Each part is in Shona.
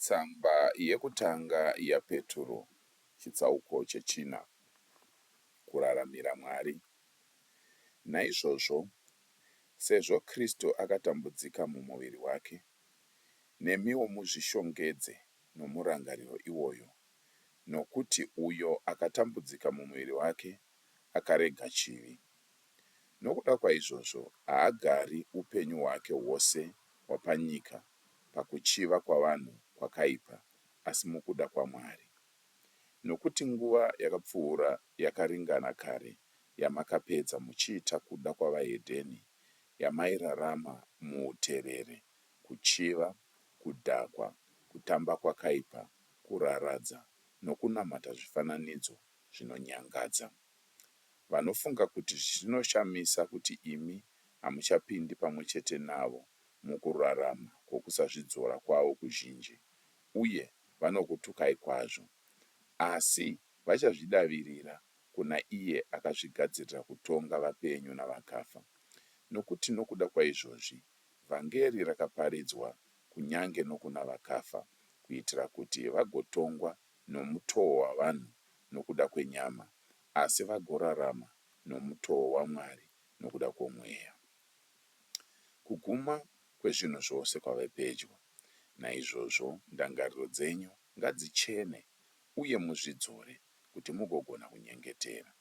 Tsamba yekutanga yaPeturo chitsauko chechina. Kuraramira Mwari. Naizvozvo, sezvo Kristu akatambudzika mumuviri wake, nemiwo muzvishongedze nomurangariro iwoyo, nokuti uyo akatambudzika mumuviri wake akarega chivi. Nokuda kwaizvozvo haagari upenyu hwake hwose hwapanyika pakuchiva kwavanhu kwakaipa, asi mukuda kwaMwari. Nokuti nguva yakapfuura yakaringana kare yamakapedza muchiita kuda kwavahedheni, yamairarama muuterere, kuchiva, kudhakwa, kutamba kwakaipa, kuraradza nokunamata zvifananidzo zvinonyangadza. Vanofunga kuti zvinoshamisa kuti imi hamuchapindi pamwe chete navo mukurarama kwokusazvidzora kwavo kuzhinji, uye vanokutukai kwazvo. Asi vachazvidavirira kuna iye akazvigadzirira kutonga vapenyu navakafa. Nokuti nokuda kwaizvozvi vhangeri rakaparidzwa kunyange nokuna vakafa, kuitira kuti vagotongwa nomutoo wavanhu nokuda kwenyama, asi vagorarama nomutoo waMwari nokuda kwomweya. Kuguma kwezvinhu zvose kwave pedyo. Naizvozvo ndangariro dzenyu ngadzichene uye muzvidzore kuti mugogona kunyengetera.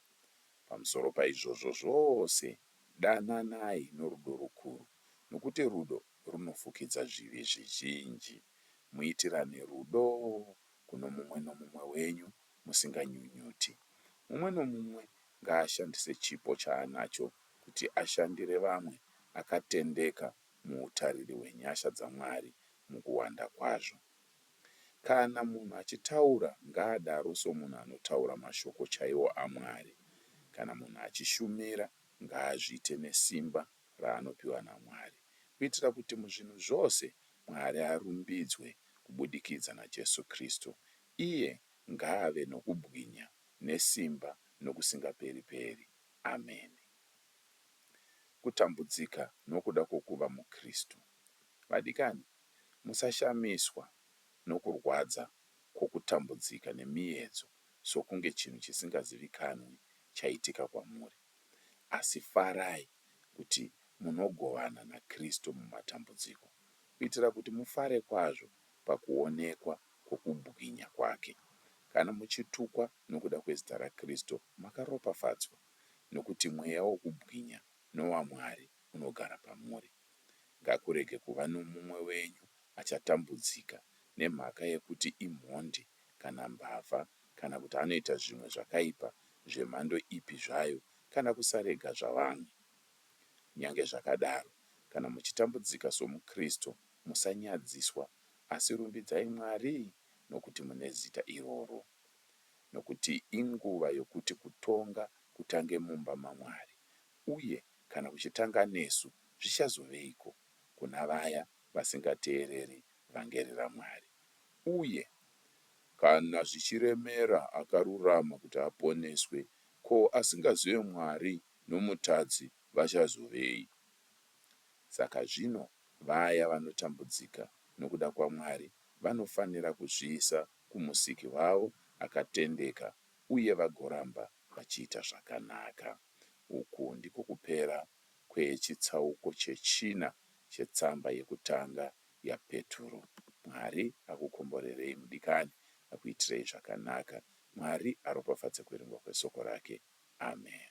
Pamusoro paizvozvo zvose, dananai norudo rukuru, nokuti rudo runofukidza zvivi zvizhinji. Muitirane rudo kuno mumwe nomumwe wenyu musinganyunyuti. Mumwe nomumwe ngaashandise chipo chaanacho kuti ashandire vamwe akatendeka muutariri hwenyasha dzaMwari mukuwanda kwazvo. Kana munhu achitaura ngaadaro somunhu anotaura mashoko chaiwo aMwari. Kana munhu achishumira ngaazviite nesimba raanopiwa naMwari, kuitira kuti muzvinhu zvose Mwari arumbidzwe kubudikidza naJesu Kristu. Iye ngaave nokubwinya nesimba nokusingaperi-peri. Ameni. Kutambudzika nokuda kwokuva muKristu. Vadikani, musashamiswa nokurwadza kwokutambudzika nemiedzo sokunge chinhu chisingazivikanwi chaitika kwamuri. Asi farai kuti munogovana naKristu mumatambudziko, kuitira kuti mufare kwazvo pakuonekwa kwokubwinya kwake. Kana muchitukwa nokuda kwezita raKristu, makaropafadzwa, nokuti mweya wokubwinya nowaMwari unogara pamuri. Ngakurege kuva nomumwe wenyu achatambudzika nemhaka yekuti imhondi kana mbavha kana kuti anoita zvimwe zvakaipa zvemhando ipi zvayo kana kusarega zvavamwe. Kunyange zvakadaro, kana muchitambudzika somuKristu, musanyadziswa, asi rumbidzai Mwari nokuti mune zita iroro. Nokuti inguva yokuti kutonga kutange mumba maMwari, uye kana kuchitanga nesu, zvichazoveiko kuna vaya vasingateereri vhangeri raMwari? Uye kana zvichiremera akarurama kuti aponeswe, ko asingazive Mwari nomutadzi vachazovei? Saka zvino vaya vanotambudzika nokuda kwaMwari vanofanira kuzviisa kuMusiki wavo akatendeka uye vagoramba vachiita zvakanaka. Uku ndiko kupera kwechitsauko chechina chetsamba yekutanga yaPeturo. Mwari akukomborerei mudikani, akuitirei zvakanaka. Mwari aropafadze kuverengwa kwesoko rake. Amen.